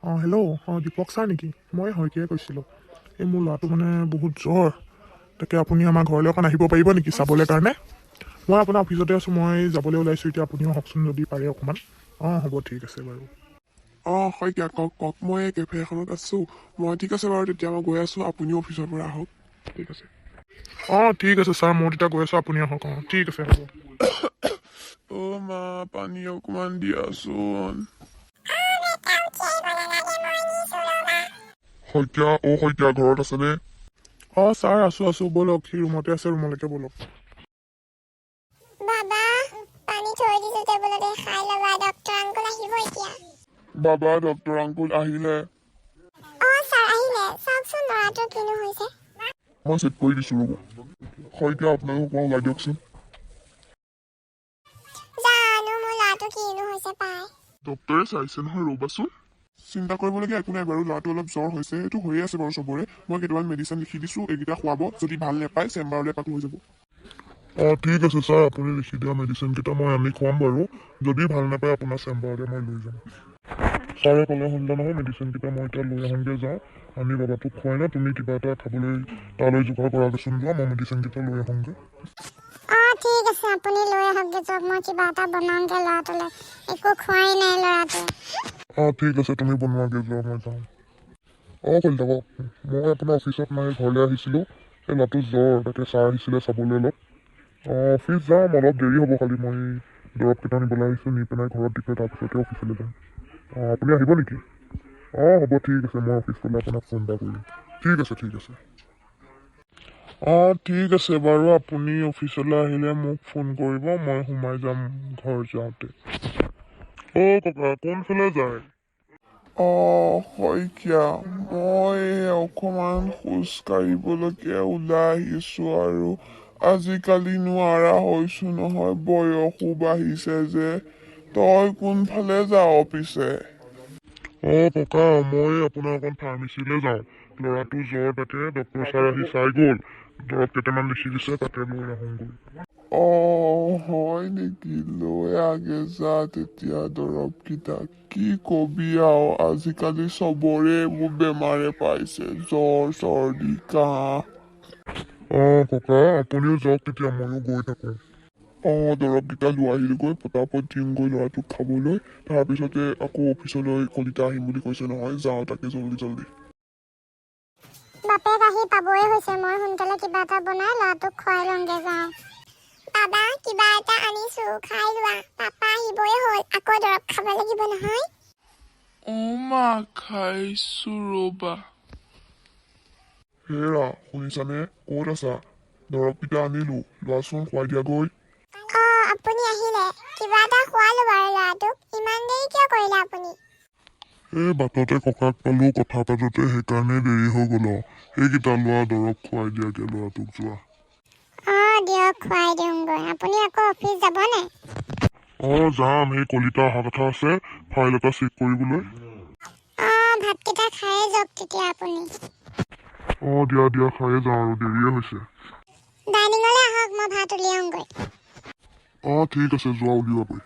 অঁ, হেল্ল'। অঁ, দীপক ছাৰ নেকি? মই শইকীয়াই কৈছিলোঁ। এই মোৰ ল'ৰাটো মানে বহুত জ্বৰ। তাকে আপুনি আমাৰ ঘৰলৈ অকণ আহিব পাৰিব নেকি চাবলৈ কাৰণে? মই আপোনাৰ অফিচতে আছোঁ, মই যাবলৈ ওলাইছোঁ এতিয়া। আপুনিও আহকচোন যদি পাৰে অকণমান। অঁ, হ'ব, ঠিক আছে বাৰু। অঁ শইকীয়া, কওক কওক। মই এই কেফে এখনত আছোঁ মই। ঠিক আছে বাৰু, তেতিয়া মই গৈ আছোঁ। আপুনিও অফিচৰ পৰা আহক। ঠিক আছে। অঁ, ঠিক আছে ছাৰ, মই তেতিয়া গৈ আছোঁ, আপুনি আহক। অঁ, ঠিক আছে, হ'ব। অ' মা, পানী অকণমান দিয়াচোন। শইকীয়া, অ' শইকীয়া, ঘৰত আছেনে? অঁ ছাৰ, আছোঁ আছোঁ। ব'লক, সি ৰুমতে আছে, ৰুমলৈকে ব'লক। বাবা, পানী থৈ দিছো টেবুলতে, খাই ল'বা। ডক্টৰ আংকুল আহিব এতিয়া। বাবা, ডক্টৰ আংকুল আহিলে। অ ছাৰ, আহিলে। চাওকচোন ল'ৰাটোৰ কিনো হৈছে। মই চেক কৰি দিছোঁ, ৰ'ব। শইকীয়া, আপোনালোক অকণমান ওলাই দিয়কচোন। জানো মোৰ ল'ৰাটো কিনো হৈছে পাই। ডক্টৰে চাইছে নহয়, ৰ'বাচোন। চিন্তা কৰিবলগীয়া একো নাই বাৰু। ল'ৰাটো অলপ জ্বৰ হৈছে, এইটো হৈয়ে আছে বাৰু চবৰে। মই কেইটামান মেডিচিন লিখি দিছোঁ, এইকেইটা খুৱাব। যদি ভাল নাপায়, চেম্বাৰলৈ এপাক লৈ যাব। অঁ, ঠিক আছে ছাৰ। আপুনি লিখি দিয়া মেডিচিনকেইটা মই আনি খুৱাম বাৰু। যদি ভাল নাপায়, আপোনাৰ চেম্বাৰলৈ মই লৈ যাম। ছাৰে ক'লে শুনিলে নহয়, মেডিচিনকেইটা মই এতিয়া লৈ আহোঁগৈ। যাওঁ, আনি বাবাটোক খুৱাই লওঁ। তুমি কিবা এটা খাবলৈ তালৈ যোগাৰ কৰাগৈচোন, যোৱা। মই মেডিচিনকেইটা লৈ আহোঁগৈ। অ ঠিক আছে, আপুনি লৈ আহকগৈ যাওক। মই কিবা এটা বনাওঁগৈ ল'ৰাটোলৈ। একো খোৱাই নাই ল'ৰাটোৱে। অঁ, ঠিক আছে, তুমি বনোৱাগৈ যোৱা, মই যাওঁ। অঁ কলিতা, কওক। মই আপোনাৰ অফিচত নাই, ঘৰলৈ আহিছিলোঁ। এই ল'ৰাটো জ্বৰ, তাকে ছাৰ আহিছিলে চাবলৈ অলপ। অঁ, অফিচ যাম, অলপ দেৰি হ'ব। খালি মই দৰৱকেইটা নিবলৈ আহিছোঁ, নি পেলাই ঘৰত দি থৈ তাৰপিছতে অফিচলৈ যাম। অঁ, আপুনি আহিব নেকি? অঁ, হ'ব, ঠিক আছে। মই অফিচ গ'লে আপোনাক ফোন এটা কৰিম। ঠিক আছে, ঠিক আছে। অঁ, ঠিক আছে বাৰু। আপুনি অফিচলৈ আহিলে মোক ফোন কৰিব, মই সোমাই যাম ঘৰ যাওঁতে। অ' ককা, কোনফালে যায়? অঁ শইকীয়া, মই অকণমান খোজ কাঢ়িবলৈকে ওলাই আহিছোঁ আৰু। আজিকালি নোৱাৰা হৈছোঁ নহয়, বয়সো বাঢ়িছে যে। তই কোনফালে যাৱ পিছে? অঁ ককা, মই আপোনাৰ অকণ ফাৰ্মাচীলৈ যাওঁ। ল'ৰাটো জ্বৰ, তাকে ডক্টৰ ছাৰ আহি চাই গ'ল। দৰৱ কেইটামান লিখি দিছে, তাকে লৈ আহোঁগৈ। অঁ, হয় নেকি? লৈ আগে যা তেতিয়া দৰৱকেইটা। কি কবি আৰু, আজিকালি চবৰে এইবোৰ বেমাৰে পাইছে, জ্বৰ, চৰ্দি, কাহ। অঁ ককা, আপুনিও যাওক তেতিয়া, ময়ো গৈ থাকোঁ। অঁ, দৰৱকেইটা লৈ আহিলোগৈ, পটাপট দিওঁগৈ ল'ৰাটোক খাবলৈ। তাৰপিছতে আকৌ অফিচলৈ কলিতা আহিম বুলি কৈছে নহয়, যাওঁ তাকে জল্দি জল্দি। বাপেক আহি পাবই হৈছে। মই সোনকালে কিবা এটা বনাই ল'ৰাটোক খুৱাই লওঁগৈ যাওঁ। বাবা, কিবা এটা আনিছো, খাই লোৱা। পাপা আহিবই হ'ল, আকৌ দৰৱ খাব লাগিব নহয়। অ' মা, খাইছো ৰ'বা। হেৰা, শুনিছানে? ক'ত আছা? দৰৱকেইটা আনিলোঁ, লোৱাচোন, খুৱাই দিয়াগৈ। অ আপুনি আহিলে। কিবা এটা খোৱালো বাৰু ল'ৰাটোক। ইমান দেৰি কিয় কৰিলে আপুনি? এই বাটতে ককাক পালোঁ কথা পাতোতে, সেইকাৰণে দেৰি হৈ গ'ল। আৰু সেইকেইটা লোৱা, দৰৱ খুৱাই দিয়াগৈ ল'ৰাটোক, যোৱা। অ দিয়ক, খুৱাই দিওঁগৈ। আপুনি আকৌ অফিচ যাবনে? অঁ, যাম। সেই কলিতা অহা কথা আছে ফাইল এটা চেক কৰিবলৈ। অ ভাতকেইটা খায়ে যাওক তেতিয়া আপুনি। অঁ, দিয়া দিয়া, খায়ে যাওঁ আৰু, দেৰিয়ে হৈছে। ডাইনিঙলৈ আহক, মই ভাত উলিয়াওঁগৈ। অঁ, ঠিক আছে, যোৱা, উলিওৱাগৈ।